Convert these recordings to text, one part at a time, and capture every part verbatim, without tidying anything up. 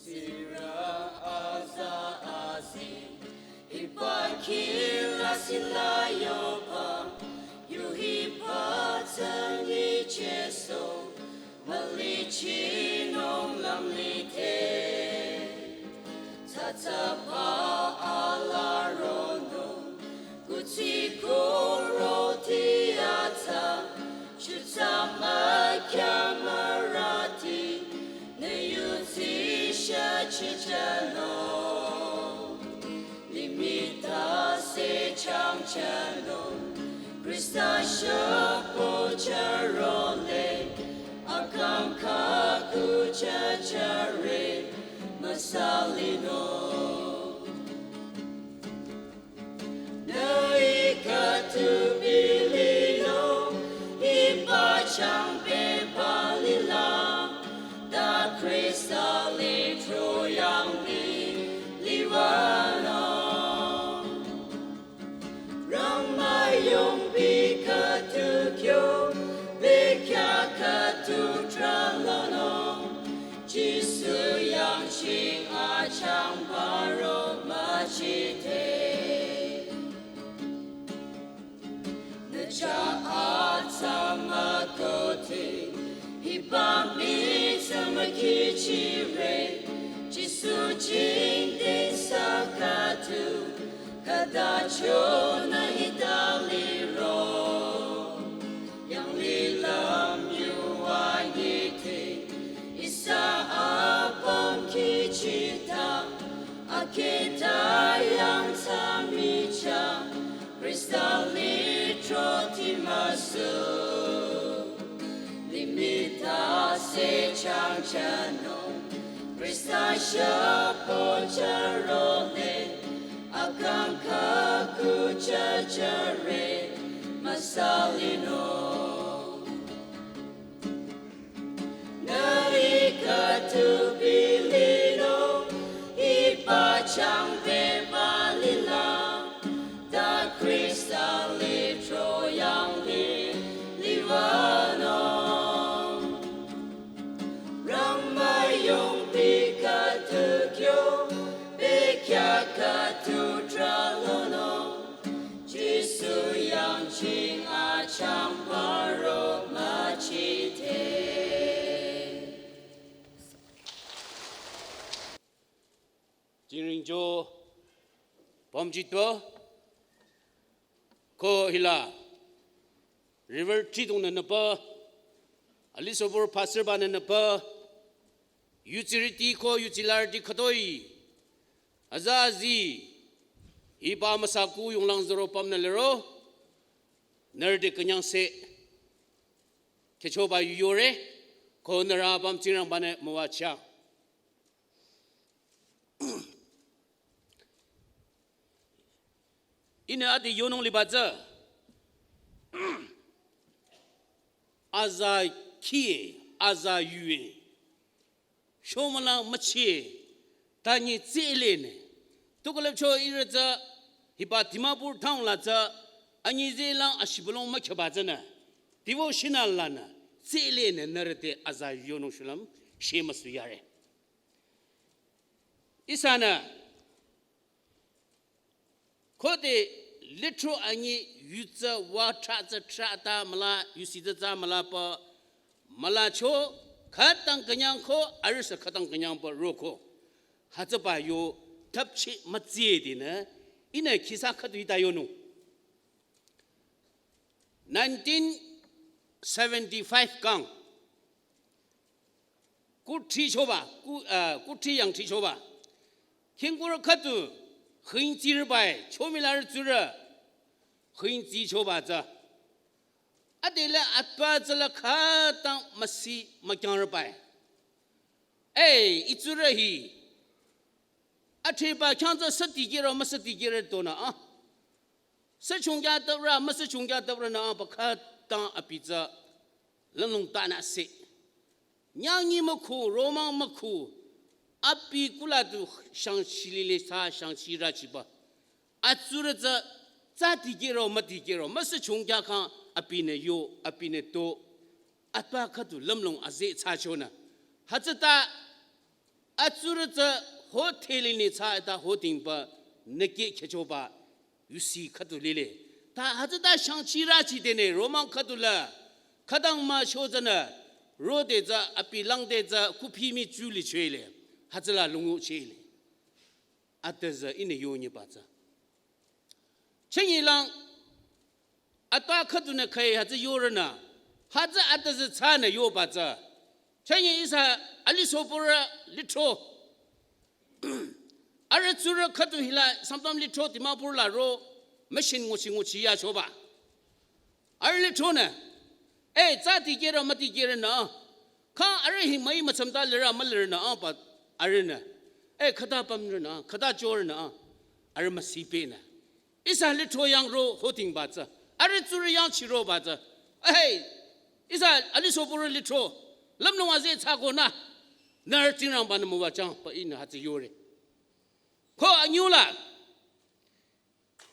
Sira aza asi, hiba kila sila yoba, yu hiba tsangi Jesu, malichinung lamlite. Tata pa ala rono, kuti kuro tiata, chuta ma kya marati, ne yuti sha chichano. Limita se chang chano, Krista shapo charole, akang kaku chachare, masalino. Nai katu bilino, hiba chang pe palila, da Krista litro yang ni liwano. Rang mayong bi katu kyo, bi kya katu tralono. Jisu yang ching a chang paro machite. Nacha atsa makote, hiba mi tsamakichire, Jisu ching den sakatu, kada chona hitaliro. Yang lilam yu anyite, isa apam kichita, aketa yang samicha, Krista litro timasu. Limita se chang chano, Krista shapo charone, akang kaku chachare, masalino. Nari katu bilino, ipa chang pe balila, da Krista litro yang li, liwano. Rang mayong pi katu kyo, pe kya katu tralono. Jisu yang ching a chang paro machite. Jingring jo pamjitwa ko hila Reverend Tridong nü nüpa, Alisobor Pastor ba nü nüpa, yutsiriti ko yutsilariti khütoi, aza azi, iba masaku yonglang zero pam nü lero, nerde künyang se, kechoba yore, ko nüra pam Tsingrangba nü müwachang. Ihnü ade yonung liba tsü. Aza khie, aza yue. Shomala machi, tanyi tsile ne. Tukulep cho ire tsü, hiba Dimapur town la tsü, anyi zelang ashibulong makheba tsü ne. Devotional la ne, tsile ne, nürüte aza yonung shulam, shema suyare. Ihsanü, khode litro anyi yutsa wa tra tsa tra ta mala, yusi tsa tsa mala pa, mala cho, khatang künyang ko, arisa khatang künyang pa ro ko. Hütsüba yo, tapchi matsi dinü, ihnü khisa khatu hita yonung. Nineteen seventy-five kang, kuthri choba, ku, uh, kuthri yangthri choba, khingkurü khüdu hingtsirü bai, chomilarü tsurü hingtsi choba tsü. Adela atpa tsüla khütang müsi mükyang rübai. Ei, itsurü hi. Athriba khyang tsü sü tikehro, müsü tikehro tonü ah. Sü chungkya taprü, müsü chungkya taprü nü ah, ba khütang abi tsü lümlong tanü se. Nyangi mükhu, romang mükhu, abi kula du shangchi lile sa shangchi rachiba. Atsurü tsü, tsü tikehro, mütikehro, müsü chungkya kang abinü yo, abinü to. Atpa khüdu lümlong aze tsü chonü. Hütsüta atsurü tsü hotel ni tsü ta hotel ba neke khechoba yusi khüdu lile. Ta hütsüta shangchi rachi dene romang khüdu la. Khütang mah cho tsünü, rode tsü, abi langde tsü, kuphi mi chuli chele. Hütsüla lungu chele. Atazü inü yonyi ba tsü. Chenyi lang, atpa khüdunü khai hütsü yorünü, hütsü atazü tsünü yoba tsü. Chenyi ihsa alisohpurü lithro. Arüh tsurü khüdu hila, sometime lithro Dimapur la ro, machine nguchi nguchi ya choba. Arüh lithronü, eh, tsü tikehro mütikehro nü, kha arüh hi müi mütsamta lirü mülirü nü, ah, ba, arühnü. Eh, khüta pümrü nü, khüta chorü nü, arüh müsi penü. Ihsa lithro yang ro hotel ba tsü. Arüh tsurü yang chiro ba tsü. Hey, ihsa alisohpurü lithro. Lümlong aze tsü konü. Nührü Tsingrangba nü müwachang ba inü hütsü yore. Ko anyüla.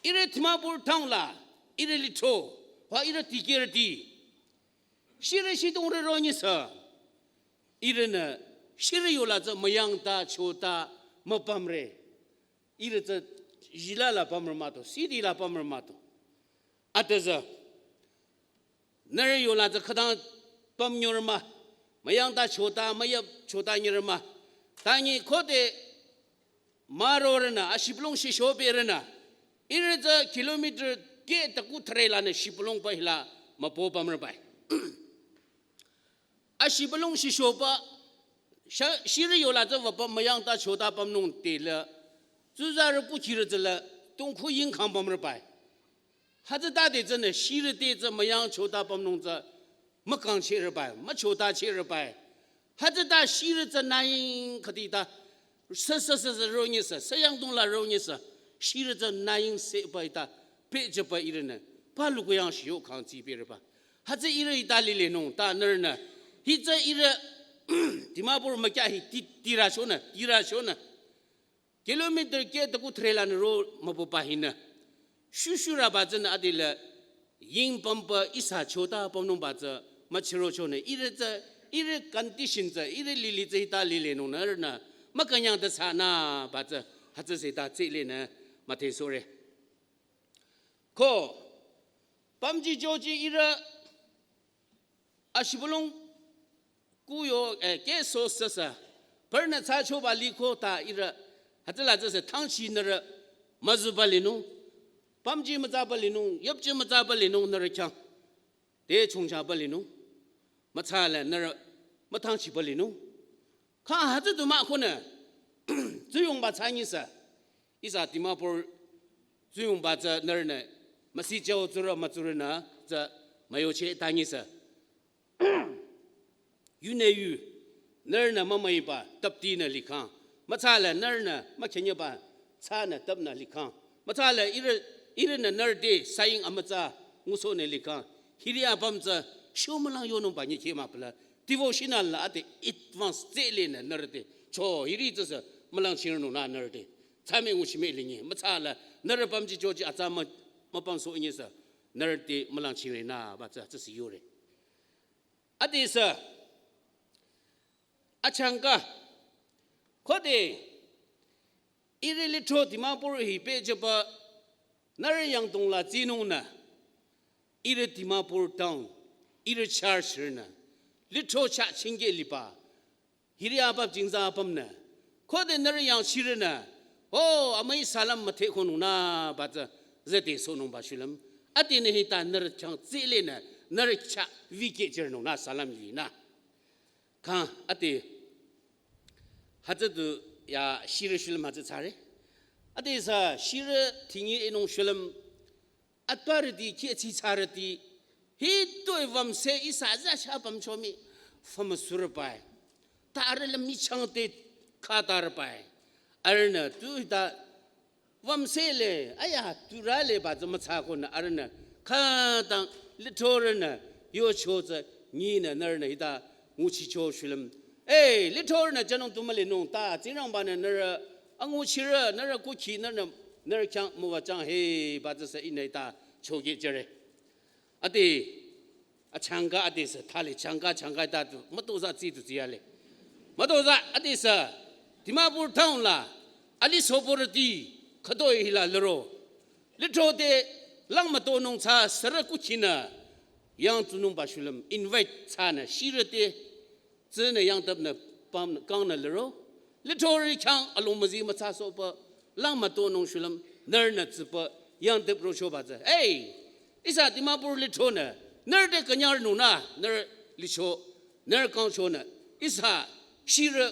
Ihrü Dimapur town la, ihrü lithro, wa ihrü tikehrüti. Shirü shitongrü ronyi sü. Ihrünü, shirü yola tsü müyangta, chota, müpümre. Ihrü tsü jila la pümre mato, city la pümre mato. Atazü. Nührü yola tsü khütang pümnyorü mah. Müyangta chota, müyap chota nyirü mah. Tanyi khode mürorünü, ashibülung shisho berünü. Ihrü tsü kilometer ke taku thre lanü shibülung ba hila müpo pümrü bai. Ashibülung shisho ba, sha-, shirü yola tsü wapa müyangta chota pümnung tela. Tsuzarü kuchirü tsüla, tongkhu yingkhang pümrü bai. Hütsüta de tsünü shirü te tsü müyang chota pümnung tsü mükang cherü bai, müchota cherü bai. Hütsüta shirü tsü naying khüdi ta, sü, sü, sü, sü, ronyi sü, sü yangdong la ronyi sü, shirü tsü naying se bai ta, pehjüba ihrünü, pa luku yang shiyo khang tsi berü ba. Hütsü ihrü ita lilenung, ta nührünü, hi tsü ihrü, Dimapur mükya hi ti, tira shonü, tira shonü. Kilometer ke taku thre lanü ro müpo ba hinü. Shushurü ba tsünü adila ying pümba ihsa chota pümnung ba tsü müchiro chonü. Ihrü tsü, ihrü condition tsü, ihrü lili tsü hita lilenung nührünü. Mükünyang ta tsünü ba tsü, hütsü se ta tsülenü müdhe sore. Ko, pümji joji ihrü ashibülung kuyo, eh, ke so sasa. Pernü tsü choba liko ta ihrü, hütsüla tsü se thangchi nührü müzuba linung. Pümji müzaba linung, yapji müzaba linung nührü khyang. Te chungchaba linung. Mütsala nührü müthangchiba linung. Kha hütsü du mah konü, tsuyongba tsü nyisa. Ihsa Dimapur tsuyongba tsü nührünü, müsi jao tsurü mütsurünü, tsü müyoche ta nyisa. Yu ne yu, nührünü mümüiba, taptinü likhang. Mütsala nührünü, mükhenyeba, tsünü tapnü likhang. Mütsala ihrü, ihrünü nührü te, saying amütsa, ngusohnü likhang. Hiri apüm tsü, shomülang yonung ba nyi khema pala. Devotional la ate advance tsülenü nührü te. Cho, hiri tsü sü, mülang chingrünung nü nührü te. Tsüme nguchime linyi, mütsala, nührü pümji joji atsa mü, müpüm so inyi sü, nührü te mülang chingre nü, ba tsü, tsü si yore. Ade sü, achangka, khode, ihrü lithro Dimapur hi pehjüba, nührü yangdong la tsinung nü, ihrü Dimapur town, ihrü church rünü, lithro cha chingke liba, hiri apüm jingza apümnü, khode nührü yang shirünü, o, amüi salam müthe konung nü, ba tsü, zete sonung ba shulüm, Ade nü hita nührü chang tsile nü nührü cha wikeh jernung nü salam yi nü. Kang ade hütsü du ya shirü shulüm hütsü tsare. Ade sa shirü tingi enung shulüm atparüti kiechi tsarüti hitoi wamse ihsa za sha pamchomi fama surpai. Ta arüh la michang te khatarpai. Arühnü tu hita wamse le, aya, turale ba zama tsako nü arühnü khütang lithorünü yocho tsü nyinü nührünü hita nguchicho shulüm. Ei, lithorünü jünung tu mülinung ta Tsingrangba-nü nührü anguchirü nührü kukhi nührünü nührü khyang müwajang he ba tsü sü ihnü hita chokeh jüre. Ade achangka ade sü thali changka changka ta tu mütozah tsi tu tsiyale. Mütozah ade sü Dimapur town la ali soporüti khütoi hila liro. Lithro te lang mütonung tsü sürü kukhinü yang tsunungba shulüm invite thsanü shirü te tsünü yangtapnü pam kangnü liro. Lithorü khyang alung müzi mütsa sohpü lang mütonung shulüm nührünü tsüpü yangtap rochoba tsü. Ei, ihsa Dimapur lithronü nührü te künyang nunü nührü licho nührü kangchonü ihsa shirü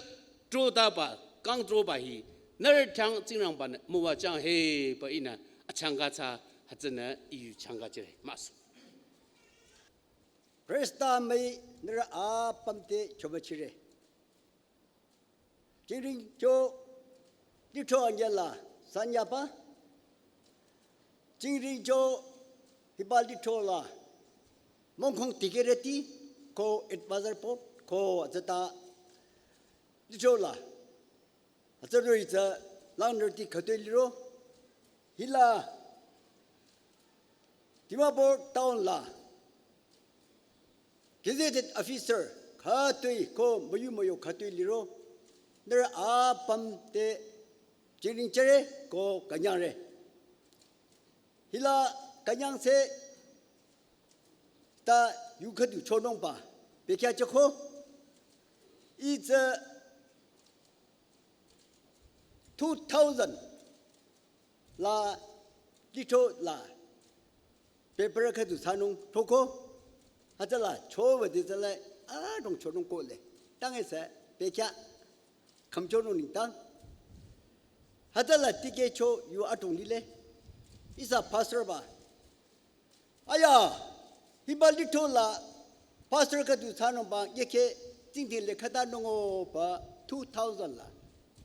trotaba kangtroba hi nührü khyang Tsingrangba-nü müwajang he pü ihnü achangka tsü hütsünü iyu changka jüre müsu. Khrista mii nührü apüm te chomüchire. Jingring jo lithro anyela sanyaba. Jingring jo hiba lithro la mongkong tigereti ko advisor board ko atsata lithro la atsarui tsü langnürüti khütoi liro. Hila Dimapur town la gazetted officer khütoi ko müyu müyo khütoi liro. Nührü apüm te jingring jüre ko künyangre. Hila künyangse ta yu khüdu chonungba bekhyah jüko. Ih tsü two thousand la lithro la paper khüdu thsanung throko. Hütsüla chowüde tsüla adrong chonung kohle. Tang esa bekhyah khümchonung nengdang. Hütsüla tikehcho yu adrong lile. Ihsa pastor ba aya, hiba lithro la pastor khüdu thsanungba yekhe tsingdhing le khüta nungo pü two thousand la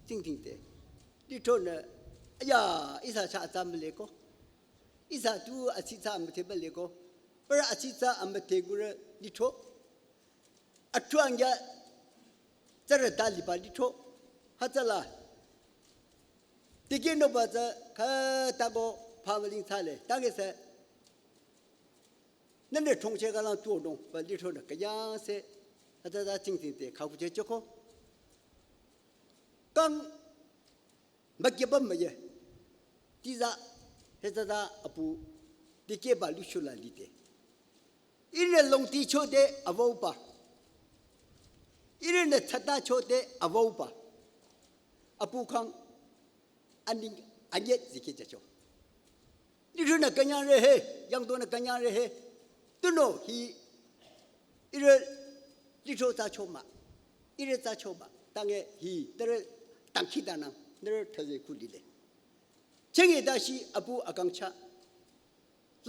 tsingdhing te. Lithronü, aya, ihsa cha atsa müleko. Ihsa tu atsitsa amüdhe müleko. Pürü atsitsa amüdhe gurü lithro. Athrüangya tsürü ta liba lithro. Hütsüla tikeh noba tsü khütako phamüling thsale. Tang esa nünü thongcheh kalang tuonung pü lithronü künyangse hütsüta tsingdhing te khakucheh jüko. Kang mükyeba müye. Tiza hütsüta apu tikehba lushula lide. Ihrü longti chode avauba. Ihrünü thsata chode avauba. Apu khang aning anyet zikeh jücho. Lithronü künyangre he, yangdonü künyangre he. Tunüo hi ihrü lithro thsacho mah. Ihrü thsacho mah. Tange hi nührü dangkhidangnang nührü thsaze ku lile. Chenge dashi apu akangcha.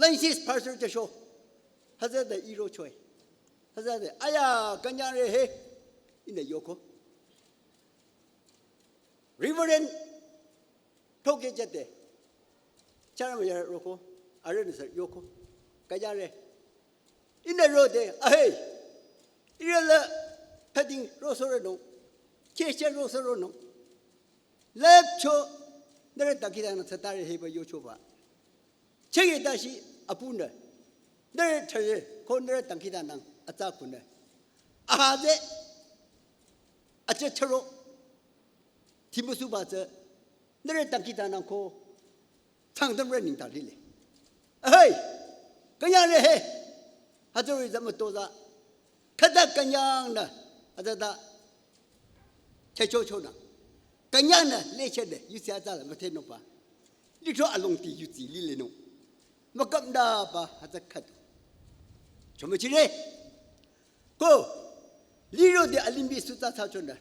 Lionsis pastor jücho. Hütsüde irochoe. Hütsüde aya künyangre he. Ihnü yoko. Reverend thokeh jüde. Charama ya roko. Arühnü sü yoko. Künyangre. Ihnü rode. Ahei. Ihrü la thading rosoronung. Kehche rosoronung. Lepcho nührü dangkhidangnang thsatare he pü yochoba. Chenge dashi apunü nührü thsaze ko nührü dangkhidangnang atsa kunü. Ahaze ache charo. Timüsuba tsü nührü dangkhidangnang ko Tsangtamrü nengdang lile. Ahei! Künyangre he! Hütsüri tsü mütozah. Khüta künyangnü. Hütsüta. Chechochonü. Künyangnü lechehnü. Yusi hütsüla müdhenungba. Lithro alongti yusi lilenung. Mükamdaba hütsü khüdu chomüchire. Ko, lirode alimih sutsa thsachonü,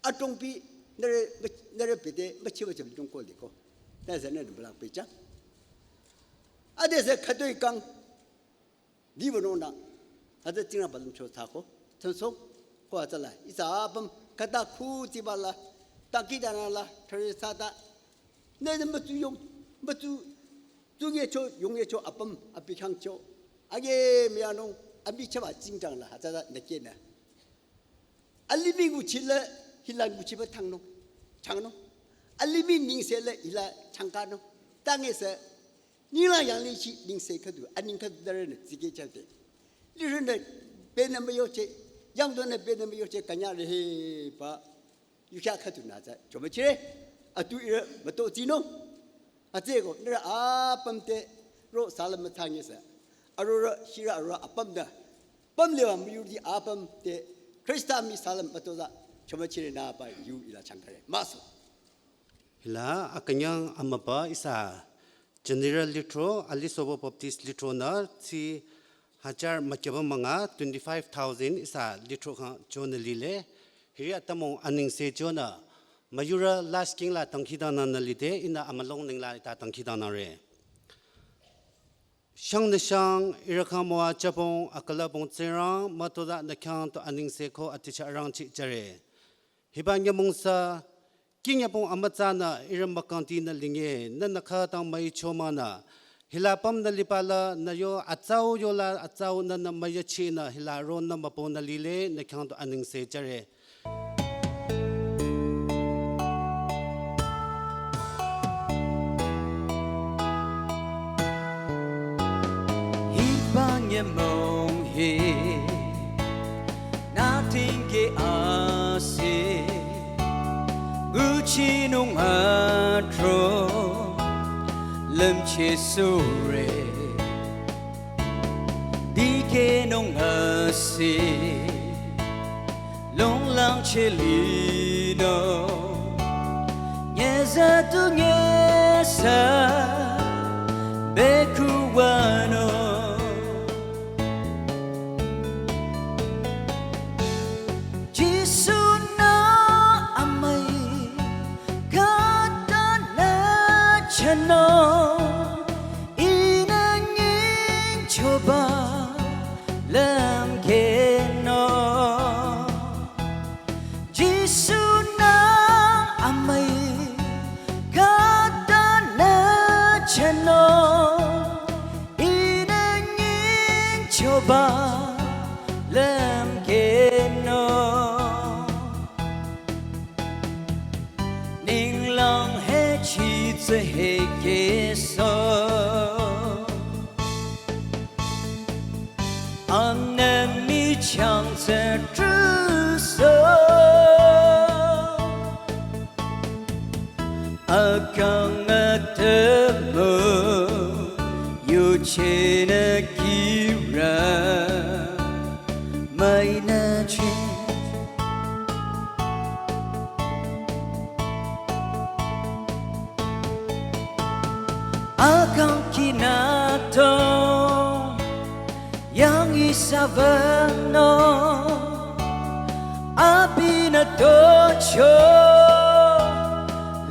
atongpi nührü, nührü bete müchiba chem tongko liko. Tase nührü bülak pehjüng. Adesü khütoi kang, dibo nonü, hütsü Tsingrangba lümcho thsako, thsangsoh, ko hütsüla ihsa apüm khüta khu tsibala, dangkhidangnangla, thüre thsata, nührü mütsu yong, mütsu, tsuyecho, yongyecho apüm, abi khangcho, age müyanung, abi chaba tsingdhingla, hütsüta nükenü, alimih nguchila, hila nguchiba thangnung, changnung, alimih nengsela hila changkanung, tangesü, ninglang yanglih chi nengse khüdu, aning khüdu darünü tsikehchade, lirünü benü müyoche, yangdonü benü müyoche künyangre heba, yukhya khüdunü tsü chomüchire. Atu ihrü mütozah tsinung. Hütsüeko nührü apüm te ro salüm mütsangesü, arorüh shirü arorüh apümnü, pümliba müyurüti apüm te Khrista mii salüm mütozah chomüchire nüba yu hila changkare müso. Hila akünyang amüba ihsa General lithro, Alisobo Baptist lithronü tsi hajar mükyüba münga, twenty-five thousand ihsa lithro khyang chonü lile. Hiri atümung anengse chonü, müyurü lasih kingla dangkhidangnangnü lide, ihnü amülung nengla hita dangkhidangnangre. Shangnü shang, ihrü khyang müwajübong, akülübong Tsingrang, mütozah nü khyang tu anengse ko aticha arangcheh jüre. Hiba nyümong sü, kih nyübong amütsanü ihrü mükangtinü linge, nühnü khütang müicho münü, hila apümnü lipala nü yo atsau yola atsau nühnü müyachinü hila ronü mübünü lile, nü khyang tu anengse jüre. Hiba nyümong hi, nü tingke ase, nguchinung atro, lümcheh sure, dikehnung ase, longlang cheh linung, nyüza tu nyüsa, bekuwanung. Jisu-nü amüi khütanü chanung, ihnü nyingchoba lümkehnung. Jisu-nü amüi khütanü chanung, ihnü nyingchoba lümkehnung. Ninglang hechi tsü hekehsoh, anü michang tsü trusoh, akang atümung yuchinü kira müinücheh. Akang kinatong yang ihsa wünung, abinü tocho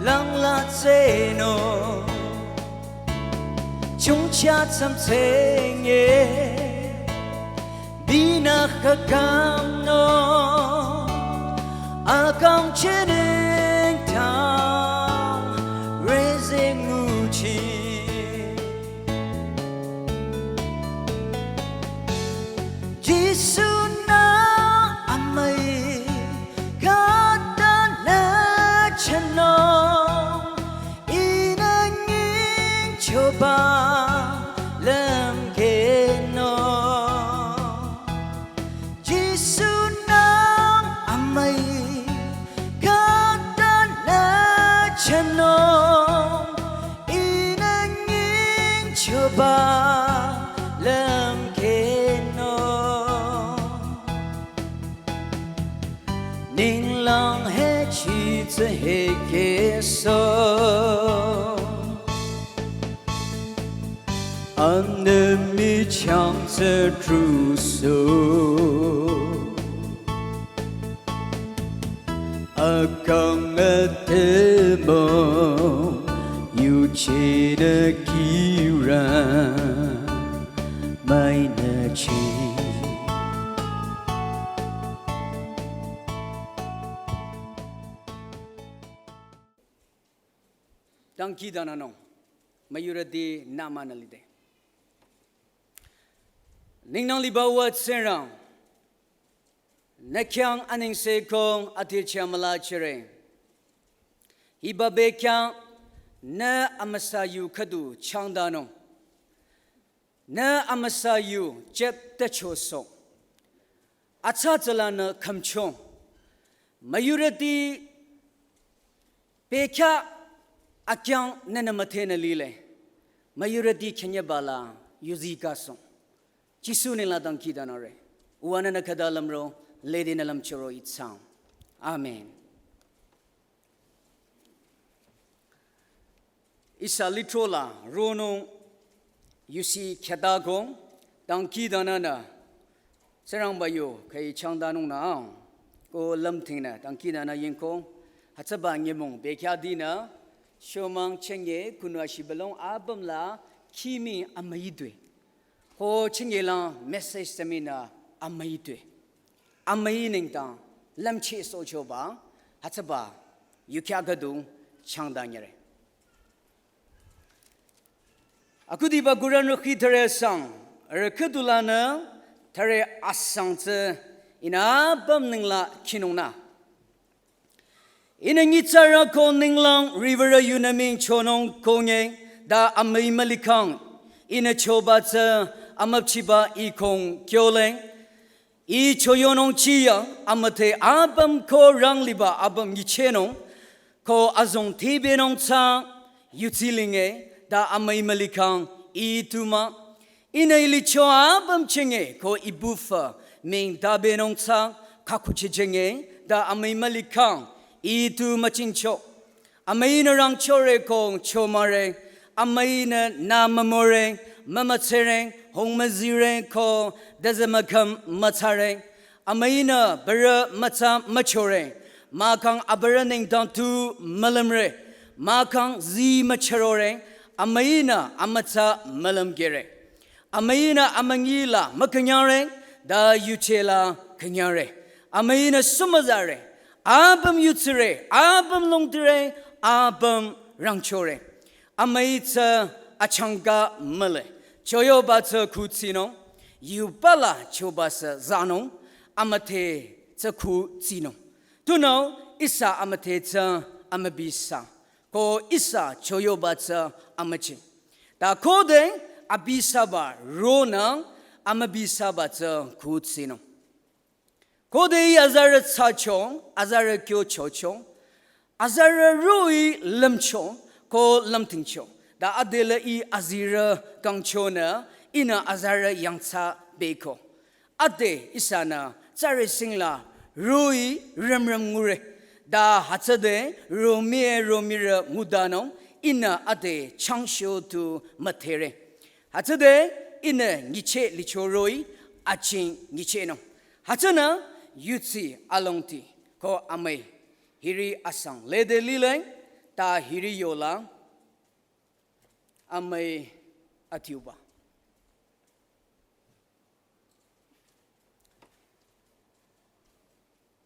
langla tsehnung, chongcha tsam tsenge binü khükangnung, akang chiningtang rezeh nguchi. Jisu-nü amüi khütanü chanung, ihnü nyingchoba lümkehnung. Jisu-nü amüi khütanü chanung, ihnü nyingchoba lümkehnung. Ninglang hechi tsü hekehsoh, Demi chang se truso. Akang atemo. Yu chene kira. Mai na chi. Dangkhidangnangnung, müyurüti nü amünü lide. Ninglang liba Uwa Tsingrang, nü khyang anengse kong ati chah müla chire. Hiba bekhyah nü amüsa yu khüdu changdanung. Nü amüsa yu chep tachosoh. Atsa tsülanü khümchong. Müyurüti bekhyah akyang nünü müdhenü lile. Müyurüti khenyebala yuzi kasong. Jisu nengla dangkhidangnangre. Uwa nünü khüta lümro, lede nü lümchoro itsang. Amen. Ihsa lithro la ronung yusi khüta kong dangkhidangnangnü Tsingrangba yu khüi changdanung nü ang ko lümthingnü dangkhidangnang yingkong hütsüba nyümong bekhyah dinü shomang chenge kunwa shibülung apüm la khimi amüi dwe. Ko chenge lang message seminü amüi dwe. Amüi nengdang lümchehsohchoba hütsüba yukhya khüdu changdanyire. Akhudiba Korinrü khi thüre sang, arüh khüdulanü thüre asang tsü ihnü apüm nengla khinungnü. Ihnü nyitsarü ko ninglang riwürü yunü mingchonung konge ta amüi mülikhang. Ihnü choba tsü amüpchiba ih kong kyole. Ih choyonung chiya amüdhe apüm ko rang liba apüm nyichehnung. Ko azong tibenung tsü yudsi linge ta amüi mülikhang ih tu mah. Ihnü ilicho apüm chenge ko ibufa ming tabenung tsü kakhuchi chenge ta amüi mülikhang ih tu müchingcho. Amüinü rangchore ko chomare, amüinü nü mümore, mümütsere, hong müzire ko dezemükhüm mütsare. Amüinü bürü mütsa müchore, mahkhang abürü nengdang tu mülümre, mahkhang zi mücherore, amüinü amütsa mülümkehre. Amüinü amünyi la mükünyangre, ta yuje la künyangre. Amüinü sumüzare, apüm yutsire, apüm longtire, apüm rangchore. Amüi tsü achangka mühle. Choyohba tsü khutsinung. Yupala choba sü zanung. Amüdhe tsü khutsinung. Tunüo ihsa amüdhe tsü amübisa. Ko ihsa choyohba tsü amüchi. Ta khode abisaba ronang amübisaba tsü khutsinung. Khode ih azarü thsachong, azarü kyochochong, azarü roh-i lümchong, ko lümtingchong. Ta adela ih azirü kangchonü, ihnü azarü yangthsa beko. Ade ihsanü tsare singla roh-i rümrüm ngure. Ta hütsüde romie romirü ngudanung, ihnü ade changsho tu müdhere. Hütsüde ihnü nyicheh licho roh-i aching nyichehnung. Hütsünü yudsi alongti ko amüi. Hiri asang lede lile ta hiri yola amüi atiuba.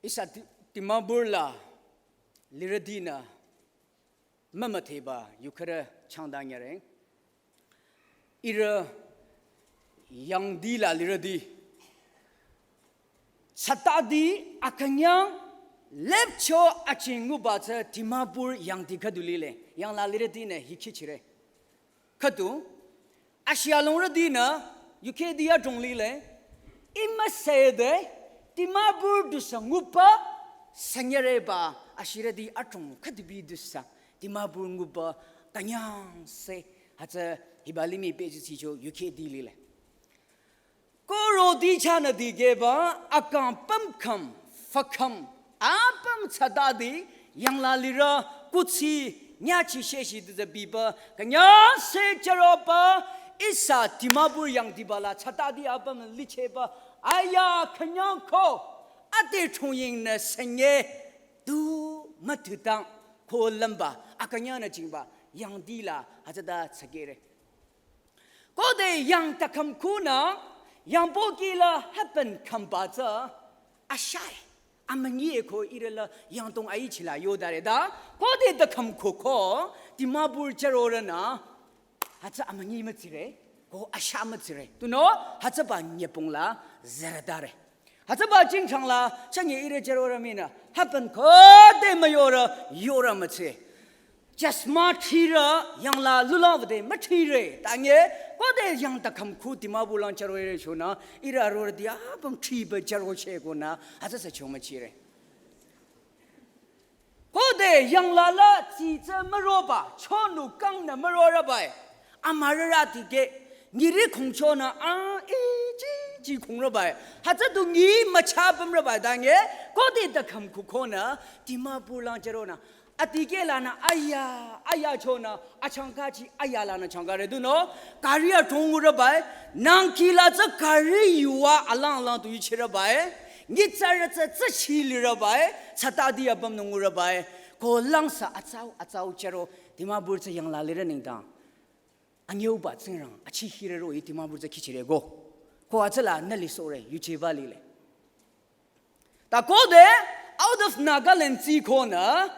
Ihsa Di-, Dimapur la lirütinü mümüdheba yukhürü changdanyare. Ihrü yangdi la lirüti. Tsütadi akünyang lepcho aching nguba tsü Dimapur yangdi khüdu lile. Yangla lirütinü hikhichire. Khüdu, Asia longrütinü, yukhedi adrong lile, imüsede, Dimapur dusü nguba, sanyareba, ashirüti adrong khüdubi dusü, Dimapur nguba, künyangse, hütsü hiba limih pehjüsicho yukhedi lile. Ko roti chahnü dikehba, akang pümkhüm, fükhüm, apüm tsütadi, yangla lirü, kuthsi, nyachi sheshi dusü biba, künyangse chüroba, Ihsa Dimapur yangdiba la tsatati apüm lichehba aya künyangko ade chungyingnü sünye tu mütütang ko lümba akünyangnü jingba yangdi la hütsüta tsakehre. Khode yang takhüm khunü yangpoki la happen khümba tsü ashai amünyi ko ihrü la yangdong aichi la yodare da. Khode takhüm khuko Dimapur chürorünü hütsü amünyi mütsire ko asha mütsire. Tunüo hütsüba nyepung la züradare. Hütsüba jingchang la chünye ihrü chürorü minü happen khode müyorü yorü mütsi. Chasma thirü yang la lula vade müthire. Tanye khode yang takhüm khu Dimapur lang chüro ihrü chonü ihrü arorüti apüm thiba chüro chekonü hütsüsü cho müchire. Khode yang la la tsitsü müroba, chonu kangnü mürorübai. Amürürüti ke, nyiri khongchonü, a, i, ji, ji khongrübai. Hütsü du nyi mücha pümrübai dange, khode takhüm khukonü, Dimapur lang chüronü. Adikeh lanü, aya, aya chonü, achangkachi, aya lanü changkare dunü. Gari atong ngurübai, nangki la tsü gari yuva alang alang tu ichirübai. Nyitsarü tsü tsü chilirübai, tsatati apümnü ngurübai, ko langsa atsau, atsau chüro, Dimapur tsü yang la lirü nengdang. Anyüuba tsingrang, achi hirü roh-i Dimapur tsü kihchire ko. Ko hütsüla nü lisohre, yuchiba lile. Ta khode, out of Nagaland tsikonü,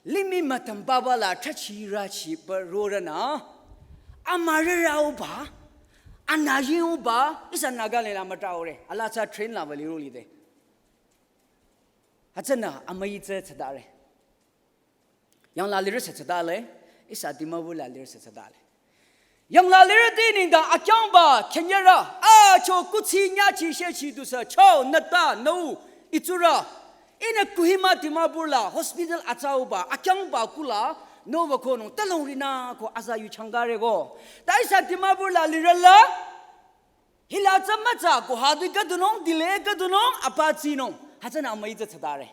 limih mütambaba la thrachi rachi ba rorünü, amürürüuba, anayinguba, ihsa Nagaland la mütaore, ala tsü train la ba liro lide. Hütsünü amüi tsü tsadare. Yang la lirü sü tsadale, ihsa Dimapur la lirü sü tsadale. Yang la lirüti nengdang akyangba künyarü, acho kuthsi nyachi shechi dusü, cho nüta nüu itsurü. Ihnü Kohima Dimapur la hospital atsauba, akyangba kula, nüuba konung, talong rinü ko aza yu changkare ko. Ta ihsa Dimapur la lirü la, hila tsü mütsa ko hadi kadunung, dile kadunung, apatsinung. Hütsünü amüi tsü tsadare.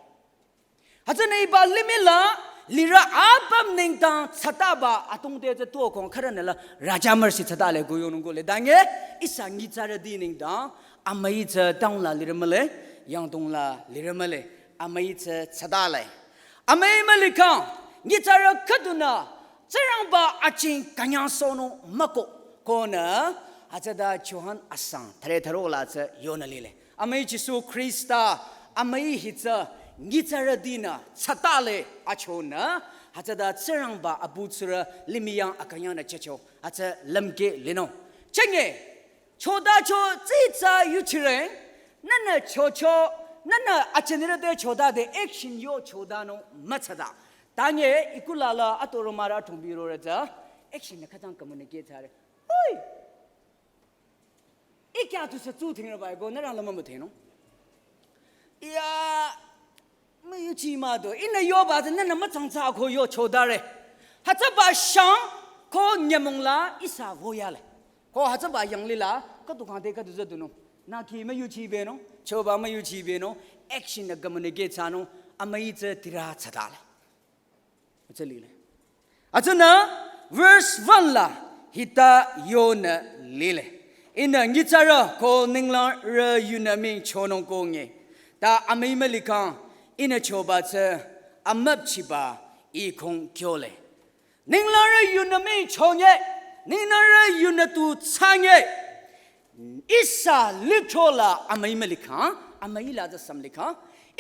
Hütsünü iba limih la, lirü apüm nengdang tsataba atongte tsü tuo kong khürünü la, Raja Mercy tsadale ko yonung ko le. Dange, ihsa nyitsarüti nengdang, amüi tsü tang la lirü mühle, yangdong la lirü mühle, amüi tsü tsadale. Amüi mülikhang, nyitsarü khüdunü, Tsingrangba aching künyangsohnung müko, konü, hütsüta Johan asang, thüre thüro la tsü yonü lile. Amüi Jisu Khrista, amüi hi tsü, nyitsarütinü, tsatale achonü, hütsüta Tsingrangba apu tsurü, limih yang akünyangnü chehcho, hütsü lümkeh linung. Chenge, chotacho tsitsa yuchireng, nünü chocho, nünü achenirü te chotade action yo chotanung mütsata. Tanye ikulala atoromara thongbirorü tsü, action nü khütang communicate thsare. Oi! Ikya tu sa tsu thingrübai ko, nürang la mümüdhenung. Ya, müyuchi mah do, ihnü yoba tsü nünü mütsang tsü ko yo chodare. Hütsüba shang ko nyümong la ihsa voyale. Ko hütsüba yanglih la, khüdu khangte khüdu tsü dunung. Nü ki müyuchibenung, choba müyuchibenung, action nü communicate thsanung, amüi tsü tirü tsadale. Hütsü lile. Hütsünü verse one la hita yonü lile. Ihnü nyitsarü ko ninglangrü yunü ming chonung ko nge. Ta amüi mülikhang ihnü choba tsü amüpchiba ih kong kyole. Ninglangrü yunü ming chonye. Ninglangrü yunü tu tsanye. Ihsa licho la amüi mülikhang, amüi la tsü sümlikhang.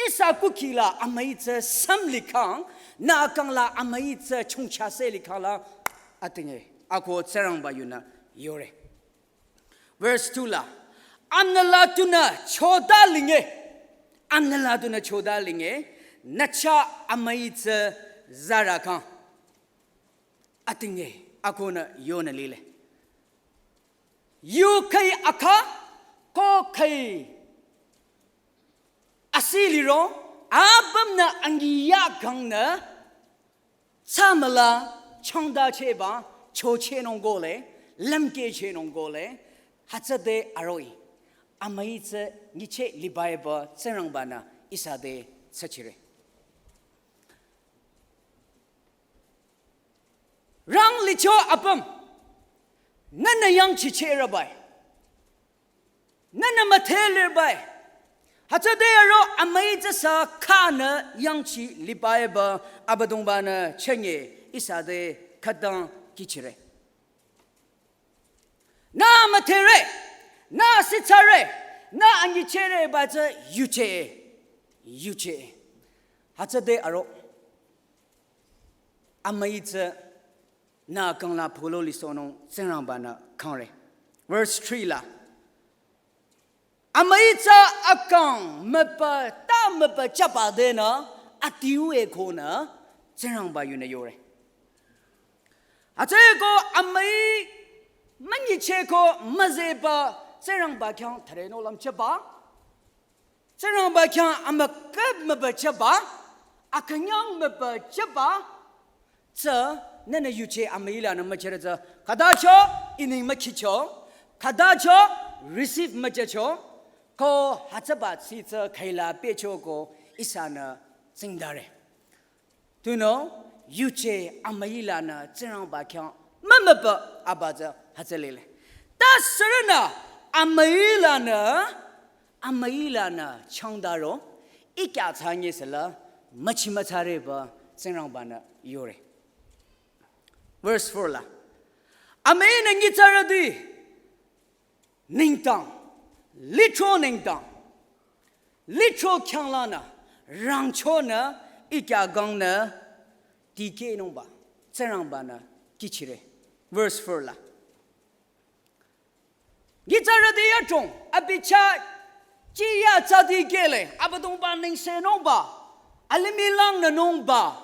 Ihsa kukhi la amüi tsü sümlikhang, nü kang la amüi tsü chongcha selikhang la atinge, ako Tsingrangba yunü yore. Verse two la, anüla tunü choda linge, anüla tunü choda linge, nü chah amüi tsü zarakhang. Atinge, akonü yonü lile. Yu khüi akha, ko khüi asi liro, apümnü angiya kangnü, tsamüla changdachehba, chochehnung kole, lümkehchehnung kole, hütsüde aroh-i. Amüi tsü nyicheh libaiba Tsingrangba-nü ihsa te tsachire. Rang licho apüm. Nünü yangchichehrübai. Nünü müthelerbai. Hütsüde aro amüi tsü sü khanü yangchi liba eba Abüdongba-nü chünye ihsa te khütang kihchire. Nü müthere, nü sitsare, nü anyichehreba tsü yuje, yuje. Hütsüde aro amüi tsü nü kangla polo lisohnung Tsingrangba-nü kangre. Verse three la. Amüi tsü akang müpa ta müpa chaba denü adiu ekonü Tsingrangba yunü yore. Hütsüeko amüi münyicheko müzeba Tsingrangba khyang thürenü lümchaba. Tsingrangba khyang amükap mübüchaba, akünyang mübüchaba, tsü nünü yuje amüi lanü müchere tsü, khüta cho, ining mükhicho, khüta cho, receive müjücho, ko hütsüba tsü tsü khüila pehcho ko ihsanü tsingdare. Tunüo, yuje amüi lanü Tsingrangba khyang mümübü aba tsü hütsü lile. Ta sürünü amüi lanü, amüi lanü changdaro, ikya tsü nyisela, müchi mütsareba Tsingrangba-nü yore. Verse four la. Amüinü nyitsarüti nengdang, lithro nengdang, lithro khyanglanü, rangchonü, ikya gangnü, dikehnungba, Tsingrangba-nü kihchire. Verse four la. Nyitsarüti yadrong, abi chah, chiya tsü dikehre, Abüdongba nengsenungba, alimih langnünungba,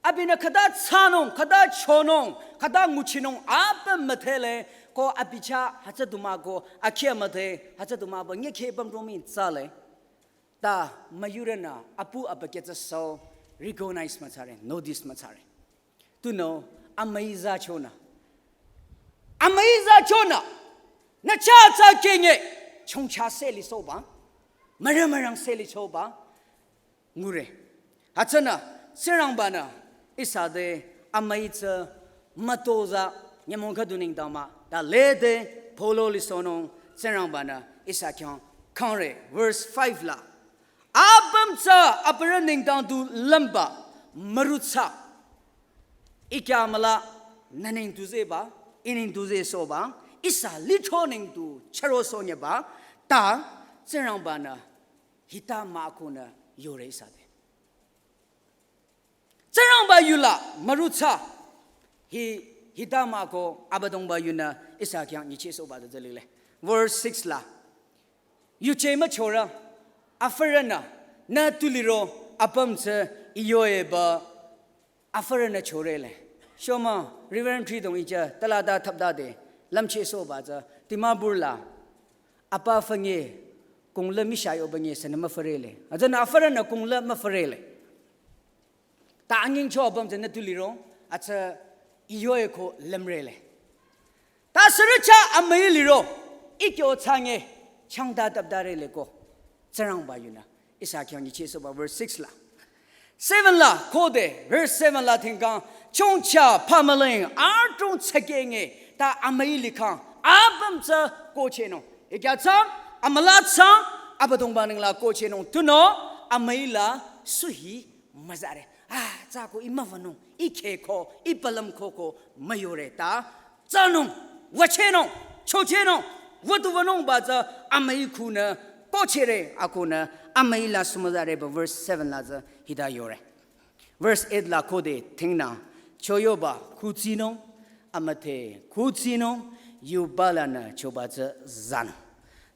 abinü khüta thsanung, khüta chonung, khüta nguchinung, apüm müdhele, ko abi chah hütsü du mah ko, akheh müdhe, hütsü du mah ba, nyekheh pümdrong mii tsale. Ta müyurünü, apu abükyü tsü so, recognize mütsare, notice mütsare. Tunüo, amüi zachonü. Amüi zachonü. Nü chah tsü kenye, chongcha se lisohba, mürü mürang se lisohba, ngure. Hütsünü, Tsingrangba-nü, ihsa te amüi tsü mütozah, nyümong khüdu nengdang mah, ta lede, polo lisohnung, Tsingrangba-nü, ihsa khyang kangre, verse five la. Apüm tsü, aparü nengdang du lümba, mürutsa. Ikya müla, nü neng du zehba, i neng du zehsohba, ihsa lithro neng du chürosohnyeba, ta, Tsingrangba-nü, hita mah konü yore ihsa te. Tsingrangba yula mürutsa, hi, hita mah ko Abüdongba yunü ihsa khyang nyichehsohba te zeh lile. Verse six la. Yuje müchorü, afürünü, nü tu liro, apüm tsü, i yoeba, afürünü chorele. Shoma, Reverend Tridong ija, talata thapdade, lümchehsohba tsü, Dimapur la, apa fünge, kongla misha yoba nge sünü müfürele. Hütsünü afürünü kongla müfürele. Ta anyingcho apüm tsü nü tu liro, atsü i yoe ko lümrele. Ta sürü chah amüi liro, ikyo tsange, changda tapdarele ko. Tsingrangba yunü, ihsa khyang nyichehsohba verse six la. Seven la, khode, verse seven la thingkang, chongcha pamüling, adrong tsakenge, ta amüi likhang, apüm tsü kohchehnung. Ikya tsü, amüla tsü, Abüdongba nengla kohchehnung. Tunüo, amüi la suhi müzare. Ah, tsü ko i müwünung, i kheh ko, i palüm ko ko müyore ta. Tsanung, wüchehnung, chochehnung, wüdu wünungba tsü amüi khunü, kohchehre akhunü, amüi la sumüzareba verse seven la tsü hita yore. Verse eight la khode thingnü, choyoba khutsinung, amüdhe khutsinung, yuba lanü choba tsü zanung.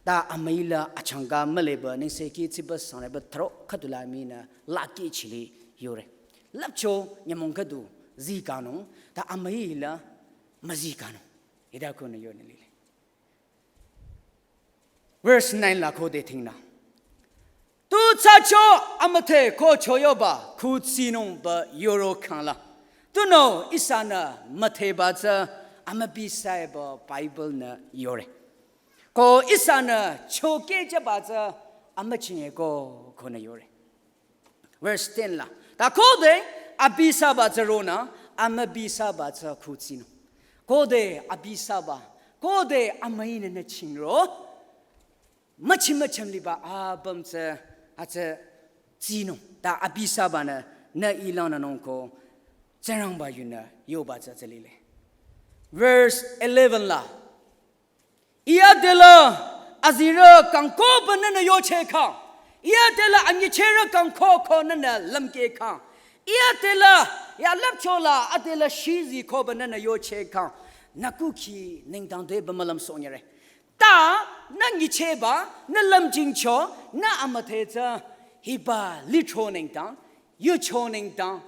Ta amüi la achangka müleba, nengsekhi tsiba sangreba tharo khüdula minü, lakhi chili yore. Lüpcho nyümong khüdu zikanung, ta amüi la müzikanung. Hita konü yonü lile. Verse nine la khode thingnü. Tu thsacho amüdhe ko choyoba khutsinungba yoro khangla. Tunüo ihsanü müdheba tsü amübisaiba Bible nü yore. Ko ihsanü chokehjüba tsü amüchinge ko konü yore. Verse ten la. Ta khode abisaba tsü ronü, amübisaba tsü khutsinung. Khode abisaba, Khode amüinü nü chingro, müchim müchim liba apüm tsü, atsü tsinung. Ta abi sabanü nü ilangnü nungko, Tsingrangba yunü yoba tsü tsü lile. Verse eleven la. Ih adela azirü kangko ba nünü yochehkhang. Ih adela anyichehrü kangko ko nünü lümkehkhang. Ih adela ya lüpchola adela shizi ko ba nünü yochehkhang. Nü kukhi nengdang deba mülümsohnyüre. Ta nü nyichehba, nü lümjingcho, nü amüdhethsa hiba lithro nengdang, yucho nengdang,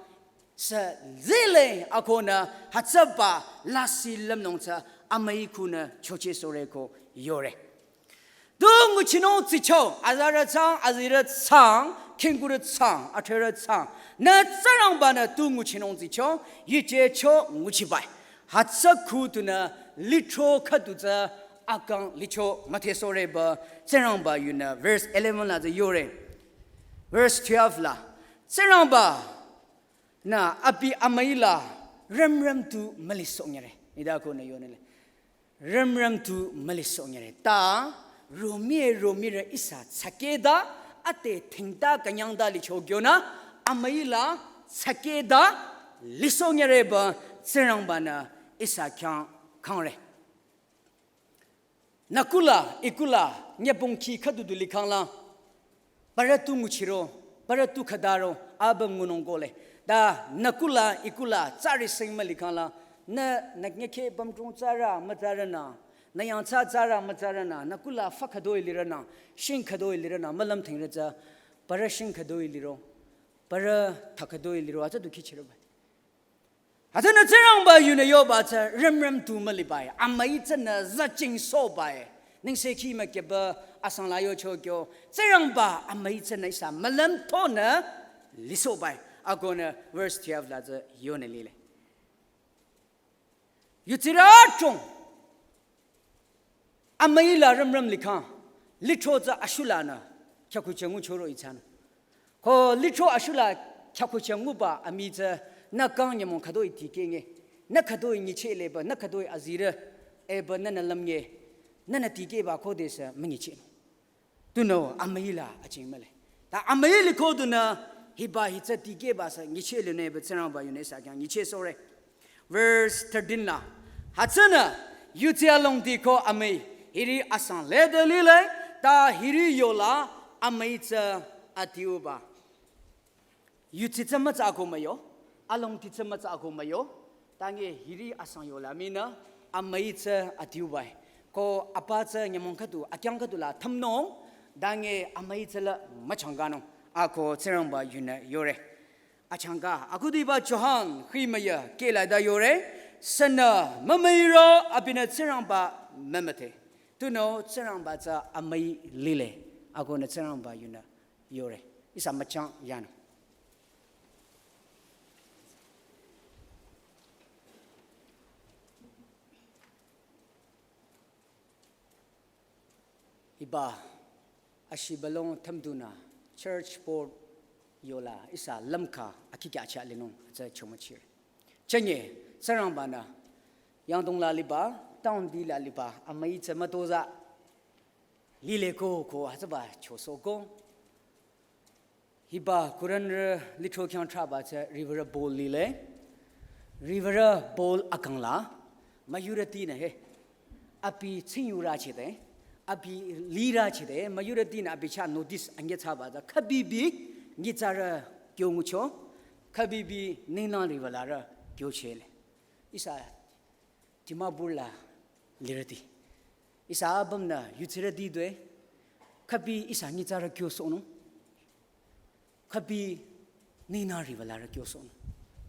sü zile akonü hütsüba lasih lümnung tsü amüi kunü chochehsohre ko yore. Tu nguchinung tsicho, azarü tsang, azirü tsang, khingkurü tsang, athrerü tsang. Nü Tsingrangbanü tu nguchinung tsicho, yichehcho nguchibai. Hütsü khu tunü lithro khüdu tsü akang licho müdhesohreba Tsingrangba yunü verse eleven la tsü yore. Verse twelve la. Tsingrangba nü abi amüi la rümrüm tu mülisohnyüre. Nida ko nü yonele. Rümrüm tu mülisohnyüre. Ta romih romih re ihsa tsakeda ate thingta künyangta licho kyonü amüi la tsakeda lisohnyüreba Tsingrangbanü ihsa khyang kangre. Nü kula, ih kula, nyübong khi khüdu du likhangla. Parü tu nguchiro, parü tu khüdaro, apüm ngunung kole. Ta nü kula, ih kula, tsari sing mülikhangla. Nü, nü nyükhe pümdrong tsarü, mütsarünü. Nü yangthsa tsarü, mütsarünü. Nü kula fa khüdoi lirünü. Shing khüdoi lirünü. Mülüm thingrü tsü. Parü shing khüdoi liro. Parü tha khüdoi liro. Atsa du khichiro ba. Hütsünü Tsingrangba yunü yoba tsü rümrüm tu mülibai. Amüi tsünü zajingsohbai. Ningse khi mükeba asang la yocho kyo. Tsingrangba amüi tsünü ihsa mülüm tonü lisohbai. Akonü verse twelve la tsü yonü lile. Yutsirü chung. Amüi la rümrüm likhang, lithro tsü ashulanü, khyakhucheh nguchoro ih tsünü. Ko lithro ashula khyakhucheh nguba amii tsü, nü kang nyümong khütoi tikehnge, nü khütoi nyichehleba, nü khütoi azirü, eba nünü lümnge, nünü tikehba khodesü münyicheh. Tunüo amüi la aching mühle. Ta amüi liko tunü hiba hi tsü tikehba sü nyichehlenü eba Tsingrangba yunü ihsa khyang nyichehsohre. Verse thirteen la. Hütsünü yutsi alongdi ko amüi hiri asang lede lile, ta hiri yola amüi tsü adiuba. Yutsi tsü mütsa ko müyo, alongdi tsü mütsa ko müyo, tange hiri asang yola mii nü amüi tsü adiubai. Ko apa tsü nyümong khüdu, akyang khüdu la thümnung, tange amüi tsü la müchangkanung, ako Tsingrangba yunü yore. Achangka, akhudiba Johan, hui müya, kela da yore, sünü mümüiro abinü Tsingrangba mümüdhe. Tunüo Tsingrangba tsü amüi lile, akonü Tsingrangba yunü yore. Ihsa müchang yanung. Hiba ashibalong thümdunü church board yola ihsa lümkha akikya cha linung tsü chomüchire. Chünye Tsingrangba nü yangdong la liba, town di la liba, amüi tsü mütoza lile ko ko hütsüba chosoh ko. Hiba Korinrü lithro khyang thraba tsü riwürü Paul lile. Riwürü Paul akang la müyurütinü he. Abi tsingyurü chide, abi lirü chide, müyurütinü abi chah notice anyethsaba tsü khübibi nyitsarü kyo ngucho, khübibi ninglang riwülarü kyo chehle. Ihsa Dimapur la lirüti. Ihsa apümnü yutsirüti due. Khübi ihsa nyitsarü kyosohnung. Khübi ninglang riwülarü kyosohnung.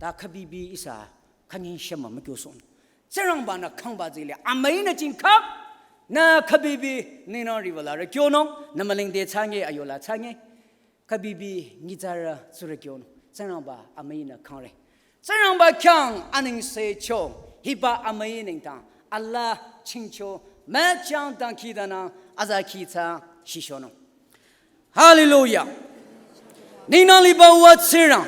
Ta khübibi ihsa khanying shema mükyosohnung. Tsingrangba nü kangba zile amüi nü jingkap. Nü khübibi ninglang riwülarü kyonung. Nü mülingde tsange ayola tsange. Khübibi nyitsarü tsurü kyonung. Tsingrangba amüi nü kangre. Tsingrangba khyang anengse cho, hiba amüi nengdang, ala chingcho, müchang dangkhidangnang, azakhi tsü shishonung. Hallelujah. Ninglang liba wa Tsingrang,